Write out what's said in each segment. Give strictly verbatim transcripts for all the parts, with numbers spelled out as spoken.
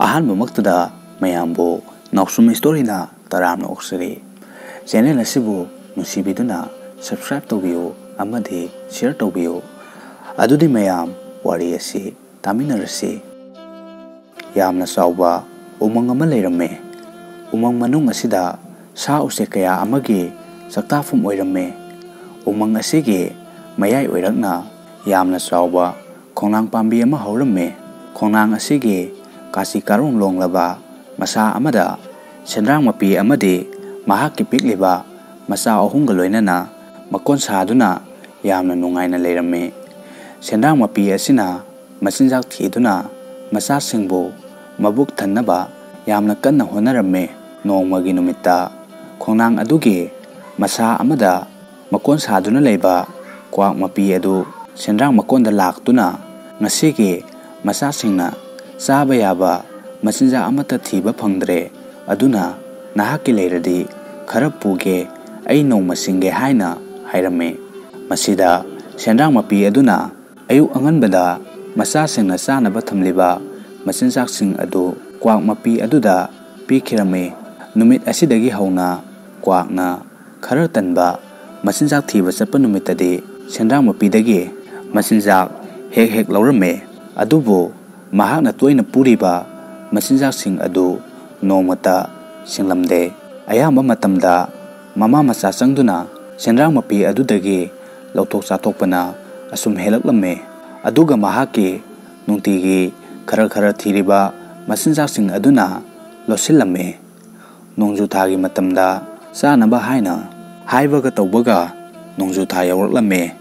ꯑꯍꯥꯟꯕꯃꯛꯇꯗ ꯃꯌꯥꯝꯕꯨ ꯅꯥꯎꯁꯨꯝ ꯁ꯭ꯇꯣꯔꯤꯅ ꯇꯔꯥꯝꯅ ꯑꯣꯛꯆꯔꯤ꯫ ꯆꯦꯅꯦꯜ ꯑꯁꯤꯕꯨ ꯅꯨꯡꯁꯤꯕꯤꯗꯨꯅ ꯁꯕꯁꯀ꯭ꯔꯥꯏꯕ ꯇꯧꯕꯤꯌꯨ ꯑꯃꯗꯤ ꯁꯤꯌꯔ ꯇꯧꯕꯤꯌꯨ꯫ ꯑꯗꯨꯗꯤ ꯃꯌꯥꯝ, ꯋꯥꯔꯤ ꯑꯁꯤ ꯇꯥꯃꯤꯟꯅꯔꯁꯤ꯫ ꯌꯥꯝꯅ ꯆꯥꯎꯕ ꯎꯃꯪ ꯑꯃ ꯂꯩꯔꯝꯃꯤ꯫ ꯎꯃꯪ ꯃꯅꯨꯡ ꯑꯁꯤꯗ ꯁꯥ ꯎꯆꯦꯛ ꯀꯌꯥ ꯑꯃꯒꯤ ꯆꯥꯛꯇꯥꯐꯝ ꯑꯣꯏꯔꯝꯃꯤ꯫ ꯎꯃꯪ ꯑꯁꯤꯒꯤ ꯃꯌꯥꯏ ꯑꯣꯏꯔꯛꯅ ꯌꯥꯝꯅ ꯆꯥꯎꯕ ꯈꯣꯡꯅꯥꯡ ꯄꯥꯝꯕꯤ ꯑꯃ ꯍꯧꯔꯝꯃꯤ꯫ ꯈꯣꯡꯅꯥꯡ ꯑꯁꯤꯒꯤ ꯀꯥꯆꯤ ꯀꯥꯔꯣꯡ ꯂꯣꯡꯂꯕ ꯃꯁꯥ ꯑꯃꯗ ꯁꯦꯟꯗ꯭ꯔꯥꯡ ꯃꯄꯤ ꯑꯃꯗꯤ ꯃꯍꯥꯛꯀꯤ ꯄꯤꯛꯂꯤꯕ ꯃꯆꯥ ꯑꯍꯨꯝꯒ ꯂꯣꯏꯅꯅ ꯃꯀꯣꯟ ꯁꯥꯗꯨꯅ ꯌꯥꯝꯅ ꯅꯨꯡꯉꯥꯏꯅ ꯂꯩꯔꯝꯃꯤ꯫ ꯁꯦꯟꯗ꯭ꯔꯥꯡ ꯃꯄꯤ ꯑꯁꯤꯅ ꯃꯆꯤꯟꯖꯥꯛ ꯊꯤꯗꯨꯅ ꯃꯆꯥꯁꯤꯡꯕꯨ ꯃꯕꯨꯛ ꯊꯟꯅꯕ ꯌꯥꯝꯅ ꯀꯟꯅ ꯍꯣꯠꯅꯔꯝꯃꯤ꯫ ꯅꯣꯡꯃꯒꯤ ꯅꯨꯃꯤꯠꯇ ꯈꯣꯡꯅꯥꯡ ꯑꯗꯨꯒꯤ ꯃꯁꯥ ꯑꯃꯗ ꯃꯀꯣꯟ ꯁꯥꯗꯨꯅ ꯂꯩꯕ ꯀ꯭ꯋꯥꯛ ꯃꯄꯤ ꯑꯗꯨ ꯁꯦꯟꯗ꯭ꯔꯥꯡ ꯃꯀꯣꯟꯗ ꯂꯥꯛꯇꯨꯅ, "ꯉꯁꯤꯒꯤ ꯃꯆꯥꯁꯤꯡꯅ ꯆꯥꯕ ꯌꯥꯕ ꯃꯆꯤꯟꯖꯥꯛ ꯑꯃꯠꯇ ꯊꯤꯕ ꯐꯪꯗ꯭ꯔꯦ, ꯑꯗꯨꯅ ꯅꯍꯥꯛꯀꯤ ꯂꯩꯔꯗꯤ ꯈꯔ ꯄꯨꯒꯦ, ꯑꯩ ꯅꯣꯡꯃ ꯁꯤꯡꯒꯦ" ꯍꯥꯏꯅ ꯍꯥꯏꯔꯝꯃꯤ꯫ ꯃꯁꯤꯗ ꯁꯦꯟꯗ꯭ꯔꯥꯡ ꯃꯄꯤ ꯑꯗꯨꯅ ꯑꯌꯨꯛ ꯑꯉꯟꯕꯗ ꯃꯆꯥꯁꯤꯡꯅ ꯆꯥꯅꯕ ꯊꯝꯂꯤꯕ ꯃꯆꯤꯟꯖꯥꯛꯁꯤꯡ ꯑꯗꯨ ꯀ꯭ꯋꯥꯛ ꯃꯄꯤ ꯑꯗꯨꯗ ꯄꯤꯈꯤꯔꯝꯃꯤ꯫ ꯅꯨꯃꯤꯠ ꯑꯁꯤꯗꯒꯤ ꯍꯧꯅ ꯀ꯭ꯋꯥꯛꯅ ꯈꯔ ꯇꯟꯕ ꯃꯆꯤꯟꯖꯥꯛ ꯊꯤꯕ ꯆꯠꯄ ꯅꯨꯃꯤꯠꯇꯗꯤ ꯁꯦꯟꯗ꯭ꯔꯥꯡ ꯃꯄꯤꯗꯒꯤ ꯃꯆꯤꯟꯖꯥꯛ ꯍꯦꯛ ꯍꯦꯛ ꯂꯧꯔꯝꯃꯤ꯫ ꯑꯗꯨꯕꯨ ꯃꯍꯥꯛꯅ ꯇꯣꯏꯅ ꯄꯨꯔꯤꯕ ꯃꯆꯤꯟꯖꯥꯛꯁꯤꯡ ꯑꯗꯨ ꯅꯣꯡꯃꯇ ꯁꯤꯡꯂꯝꯗꯦ꯫ ꯑꯌꯥꯝꯕ ꯃꯇꯝꯗ ꯃꯃꯥ ꯃꯆꯥ ꯆꯪꯗꯨꯅ ꯁꯦꯟꯗ꯭ꯔꯥꯡ ꯃꯄꯤ ꯑꯗꯨꯗꯒꯤ ꯂꯧꯊꯣꯛ ꯆꯥꯊꯣꯛꯄꯅ ꯑꯁꯨꯝ ꯍꯦꯜꯂꯛꯂꯝꯃꯤ꯫ ꯑꯗꯨꯒ ꯃꯍꯥꯛꯀꯤ ꯅꯨꯡꯇꯤꯒꯤ ꯈꯔ ꯈꯔ ꯊꯤꯔꯤꯕ ꯃꯆꯤꯟꯖꯥꯛꯁꯤꯡ ꯑꯗꯨꯅ ꯂꯣꯠꯁꯤꯜꯂꯝꯃꯤ꯫ ꯅꯣꯡꯖꯨ ꯊꯥꯒꯤ ꯃꯇꯝꯗ ꯆꯥꯅꯕ ꯍꯥꯏꯅ ꯍꯥꯏꯕꯒ ꯇꯧꯕꯒ ꯅꯣꯡꯖꯨ ꯊꯥ ꯌꯧꯔꯛꯂꯝꯃꯤ꯫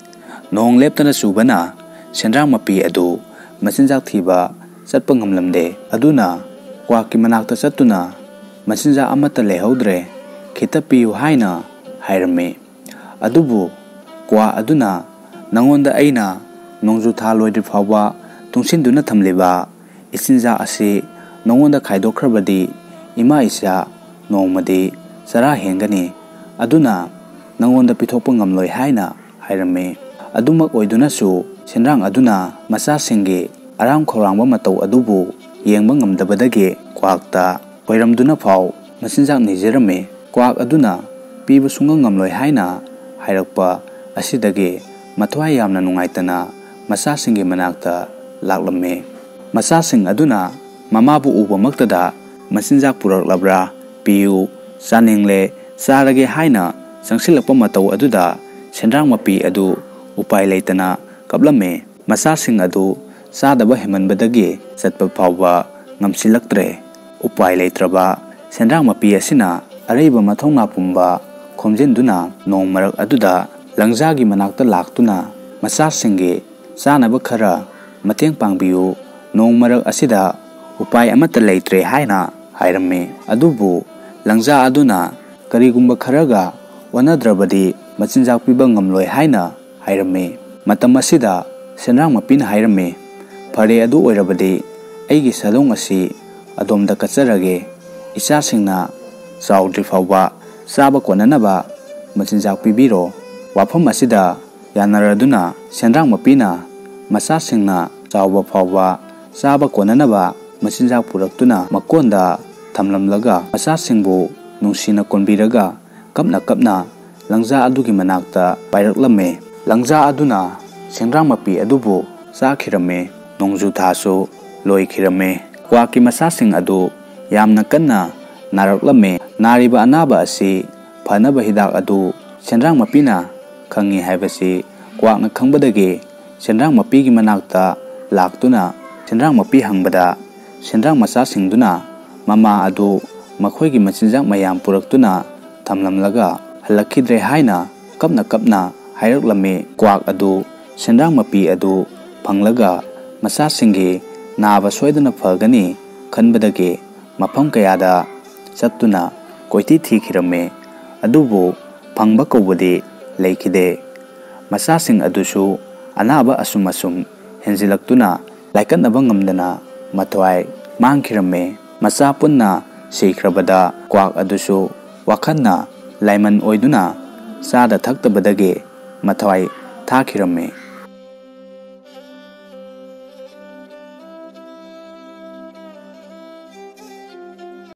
ꯅꯣꯡ ꯂꯦꯞꯇꯅ ꯆꯨꯕꯅ ꯁꯦꯟꯗ꯭ꯔꯥꯡ ꯃꯄꯤ ꯑꯗꯨ ꯃꯆꯤꯟꯖꯥꯛ ꯊꯤꯕ ꯆꯠꯄ ꯉꯝꯂꯝꯗꯦ꯫ ꯑꯗꯨꯅ ꯀ꯭ꯋꯥꯛꯀꯤ ꯃꯅꯥꯛꯇ ꯆꯠꯇꯨꯅ "ꯃꯆꯤꯟꯖꯥꯛ ꯑꯃꯠꯇ ꯂꯩꯍꯧꯗ꯭ꯔꯦ, ꯈꯤꯇ ꯄꯤꯌꯨ" ꯍꯥꯏꯅ ꯍꯥꯏꯔꯝꯃꯤ꯫ ꯑꯗꯨꯕꯨ ꯀ꯭ꯋꯥꯛ ꯑꯗꯨꯅ, "ꯅꯉꯣꯟꯗ ꯑꯩꯅ ꯅꯣꯡꯖꯨ ꯊꯥ ꯂꯣꯏꯗ꯭ꯔꯤ ꯐꯥꯎꯕ ꯇꯨꯡꯁꯤꯟꯗꯨꯅ ꯊꯝꯂꯤꯕ ꯏꯆꯤꯟꯖꯥꯛ ꯑꯁꯤ ꯅꯉꯣꯟꯗ ꯈꯥꯏꯗꯣꯛꯈ꯭ꯔꯕꯗꯤ ꯏꯃꯥ ꯏꯆꯥ ꯅꯣꯡꯃꯗꯤ ꯆꯔꯥ ꯍꯦꯟꯒꯅꯤ꯫ ꯑꯗꯨꯅ ꯅꯉꯣꯟꯗ ꯄꯤꯊꯣꯛꯄ ꯉꯝꯂꯣꯏ" ꯍꯥꯏꯅ ꯍꯥꯏꯔꯝꯃꯤ꯫ ꯑꯗꯨꯃꯛ ꯑꯣꯏꯗꯨꯅꯁꯨ ꯁꯦꯟꯗ꯭ꯔꯥꯡ ꯑꯗꯨꯅ ꯃꯆꯥꯁꯤꯡꯒꯤ ꯑꯔꯥꯝ ꯈꯧꯔꯥꯡꯕ ꯃꯇꯧ ꯑꯗꯨꯕꯨ ꯌꯦꯡꯕ ꯉꯝꯗꯕꯗꯒꯤ ꯀ꯭ꯋꯥꯛꯇ ꯈꯣꯏꯔꯝꯗꯨꯅ ꯐꯥꯎ ꯃꯆꯤꯟꯖꯥꯛ ꯅꯤꯖꯔꯝꯃꯤ꯫ ꯀ꯭ꯋꯥꯛ ꯑꯗꯨꯅ ꯄꯤꯕ ꯁꯨꯡꯉꯝ ꯉꯝꯂꯣꯏ ꯍꯥꯏꯅ ꯍꯥꯏꯔꯛꯄ ꯑꯁꯤꯗꯒꯤ ꯃꯊ꯭ꯋꯥꯏ ꯌꯥꯝꯅ ꯅꯨꯡꯉꯥꯏꯇꯅ ꯃꯆꯥꯁꯤꯡꯒꯤ ꯃꯅꯥꯛꯇ ꯂꯥꯛꯂꯝꯃꯤ꯫ ꯃꯆꯥꯁꯤꯡ ꯑꯗꯨꯅ ꯃꯃꯥꯕꯨ ꯎꯕꯃꯛꯇꯗ "ꯃꯆꯤꯟꯖꯥꯛ ꯄꯨꯔꯛꯂꯕ꯭ꯔꯥ? ꯄꯤꯌꯨ, ꯆꯥꯅꯤꯡꯂꯦ, ꯆꯥꯔꯒꯦ" ꯍꯥꯏꯅ ꯆꯪꯁꯤꯜꯂꯛꯄ ꯃꯇꯧ ꯑꯗꯨꯗ ꯁꯦꯟꯗ꯭ꯔꯥꯡ ꯃꯄꯤ ꯑꯗꯨ ꯎꯄꯥꯏ ꯂꯩꯇꯅ ꯀꯞꯂꯝꯃꯤ꯫ ꯃꯆꯥꯁꯤꯡ ꯑꯗꯨ ꯆꯥꯗꯕ ꯍꯦꯟꯃꯟꯕꯗꯒꯤ ꯆꯠꯄ ꯐꯥꯎꯕ ꯉꯝꯁꯤꯜꯂꯛꯇ꯭ꯔꯦ꯫ ꯎꯄꯥꯏ ꯂꯩꯇ꯭ꯔꯕ ꯁꯦꯟꯗ꯭ꯔꯥꯡ ꯃꯄꯤ ꯑꯁꯤꯅ ꯑꯔꯩꯕ ꯃꯊꯧꯅꯥ ꯄꯨꯝꯕ ꯈꯣꯝꯖꯤꯟꯗꯨꯅ ꯅꯣꯡ ꯃꯔꯛ ꯑꯗꯨꯗ ꯂꯪꯖꯥꯒꯤ ꯃꯅꯥꯛꯇ ꯂꯥꯛꯇꯨꯅ ꯃꯆꯥꯁꯤꯡꯒꯤ ꯆꯥꯅꯕ ꯈꯔ ꯃꯇꯦꯡ ꯄꯥꯡꯕꯤꯌꯨ, ꯅꯣꯡ ꯃꯔꯛ ꯑꯁꯤꯗ ꯎꯄꯥꯏ ꯑꯃꯠꯇ ꯂꯩꯇ꯭ꯔꯦ ꯍꯥꯏꯅ ꯍꯥꯏꯔꯝꯃꯤ꯫ ꯑꯗꯨꯕꯨ ꯂꯪꯖꯥ ꯑꯗꯨꯅ ꯀꯔꯤꯒꯨꯝꯕ ꯈꯔꯒ ꯑꯣꯟꯅꯗ꯭ꯔꯕꯗꯤ ꯃꯆꯤꯟꯖꯥꯛ ꯄꯤꯕ ꯉꯝꯂꯣꯏ ꯍꯥꯏꯅ ꯍꯥꯏꯔꯝꯃꯤ꯫ ꯃꯇꯝ ꯑꯁꯤꯗ ꯁꯦꯟꯗ꯭ꯔꯥꯡ ꯃꯄꯤꯅ ꯍꯥꯏꯔꯝꯃꯤ, "ꯐꯔꯦ, ꯑꯗꯨ ꯑꯣꯏꯔꯕꯗꯤ ꯑꯩꯒꯤ ꯁꯥꯗꯣꯡ ꯑꯁꯤ ꯑꯗꯣꯝꯗ ꯀꯠꯆꯔꯒꯦ꯫ ꯏꯆꯥꯁꯤꯡꯅ ꯆꯥꯎꯗ꯭ꯔꯤ ꯐꯥꯎꯕ ꯆꯥꯕ ꯀꯣꯟꯅꯅꯕ ꯃꯆꯤꯟꯖꯥꯛ ꯄꯤꯕꯤꯔꯣ꯫" ꯋꯥꯐꯝ ꯑꯁꯤꯗ ꯌꯥꯅꯔꯗꯨꯅ ꯁꯦꯟꯗ꯭ꯔꯥꯡ ꯃꯄꯤꯅ ꯃꯆꯥꯁꯤꯡꯅ ꯆꯥꯎꯕ ꯐꯥꯎꯕ ꯆꯥꯕ ꯀꯣꯟꯅꯅꯕ ꯃꯆꯤꯟꯖꯥꯛ ꯄꯨꯔꯛꯇꯨꯅ ꯃꯀꯣꯟꯗ ꯊꯝꯂꯝꯂꯒ ꯃꯆꯥꯁꯤꯡꯕꯨ ꯅꯨꯡꯁꯤꯅ ꯀꯣꯟꯕꯤꯔꯒ ꯀꯞꯅ ꯀꯞꯅ ꯂꯪꯖꯥ ꯑꯗꯨꯒꯤ ꯃꯅꯥꯛꯇ ꯄꯥꯏꯔꯛꯂꯝꯃꯤ꯫ ꯂꯪꯖꯥ ꯑꯗꯨꯅ ꯁꯦꯟꯗ꯭ꯔꯥꯡ ꯃꯄꯤ ꯑꯗꯨꯕꯨ ꯆꯥꯈꯤꯔꯝꯃꯤ꯫ ꯅꯣꯡꯖꯨ ꯊꯥꯁꯨ ꯂꯣꯏꯈꯤꯔꯝꯃꯤ꯫ ꯀ꯭ꯋꯥꯛꯀꯤ ꯃꯆꯥꯁꯤꯡ ꯑꯗꯨ ꯌꯥꯝꯅ ꯀꯟꯅ ꯅꯥꯔꯛꯂꯝꯃꯤ꯫ ꯅꯥꯔꯤꯕ ꯑꯅꯥꯕ ꯑꯁꯤ ꯐꯅꯕ ꯍꯤꯗꯥꯛ ꯑꯗꯨ ꯁꯦꯟꯗ꯭ꯔꯥꯡ ꯃꯄꯤꯅ ꯈꯪꯉꯤ ꯍꯥꯏꯕꯁꯤ ꯀ꯭ꯋꯥꯛꯅ ꯈꯪꯕꯗꯒꯤ ꯁꯦꯟꯗ꯭ꯔꯥꯡ ꯃꯄꯤꯒꯤ ꯃꯅꯥꯛꯇ ꯂꯥꯛꯇꯨꯅ ꯁꯦꯟꯗ꯭ꯔꯥꯡ ꯃꯄꯤ ꯍꯪꯕꯗ, ꯁꯦꯟꯗ꯭ꯔꯥꯡ ꯃꯆꯥꯁꯤꯡꯗꯨꯅ ꯃꯃꯥ ꯑꯗꯨ ꯃꯈꯣꯏꯒꯤ ꯃꯆꯤꯟꯖꯥꯛ ꯃꯌꯥꯝ ꯄꯨꯔꯛꯇꯨꯅ ꯊꯝꯂꯝꯂꯒ ꯍꯜꯂꯛꯈꯤꯗ꯭ꯔꯦ ꯍꯥꯏꯅ ꯀꯞꯅ ꯀꯞꯅ ꯍꯥꯏꯔꯛꯂꯝꯃꯤ꯫ ꯀ꯭ꯋꯥꯛ ꯑꯗꯨ ꯁꯦꯟꯗ꯭ꯔꯥꯡ ꯃꯄꯤ ꯑꯗꯨ ꯐꯪꯂꯒ ꯃꯆꯥꯁꯤꯡꯒꯤ ꯅꯥꯕ ꯁꯣꯏꯗꯅ ꯐꯒꯅꯤ ꯈꯟꯕꯗꯒꯤ ꯃꯐꯝ ꯀꯌꯥꯗ ꯆꯠꯇꯨꯅ ꯀꯣꯏꯊꯤ ꯊꯤꯈꯤꯔꯝꯃꯤ꯫ ꯑꯗꯨꯕꯨ ꯐꯪꯕ ꯀꯧꯕꯗꯤ ꯂꯩꯈꯤꯗꯦ꯫ ꯃꯆꯥꯁꯤꯡ ꯑꯗꯨꯁꯨ ꯑꯅꯥꯕ ꯑꯁꯨꯝ ꯑꯁꯨꯝ ꯍꯦꯟꯖꯤꯜꯂꯛꯇꯨꯅ ꯂꯥꯏꯀꯠꯅꯕ ꯉꯝꯗꯅ ꯃꯊ꯭ꯋꯥꯏ ꯃꯥꯡꯈꯤꯔꯝꯃꯤ꯫ ꯃꯆꯥ ꯄꯨꯟꯅ ꯁꯤꯈ꯭ꯔꯕꯗ ꯀ꯭ꯋꯥꯛ ꯑꯗꯨꯁꯨ ꯋꯥꯈꯜꯅ ꯂꯥꯏꯃꯟ ꯑꯣꯏꯗꯨꯅ ꯆꯥꯗ ꯊꯛꯇꯕꯗꯒꯤ ꯃꯊ꯭ꯋꯥꯏ ꯊꯥꯈꯤꯔꯝꯃꯤ꯫